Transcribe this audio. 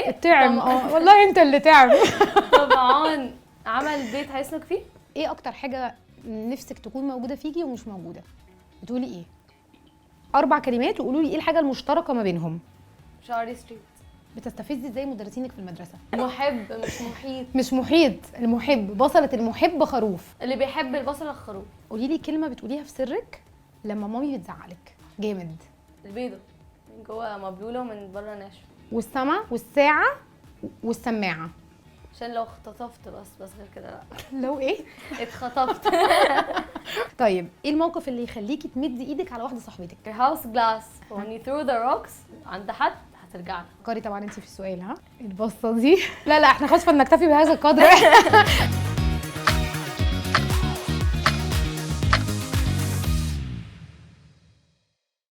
ايه؟ تعم. اه والله انت اللي تعم. طبعا عمل بيت هيسلك فيه. ايه اكتر حاجة نفسك تكون موجودة فيكي ومش موجوده؟ بتقولي ايه؟ اربع كلمات وقولوا لي ايه الحاجة المشتركة ما بينهم. شعري straight. بتستفزي ازاي مدرسينك في المدرسه؟ محب مش محيط. مش محيط، المحب، بصله المحب خروف. اللي بيحب البصله الخروف. قولي لي كلمة بتقوليها في سرك لما مامي بتزعلك جامد. البيضة من جوه مبلوله ومن بره ناشفه. والسما والساعة والسماعه. عشان لو اختطفت، بس غير كده لا. لو ايه؟ اتخطفت. طيب ايه الموقف اللي يخليكي تمدي ايدك على واحدة صاحبتك؟ Your house glass when you throw the rocks عند حد هترجع لك. فكري طبعا انت في السؤال. ها البصه دي، لا لا، احنا خلاص فلنكتفي بهذا القدر.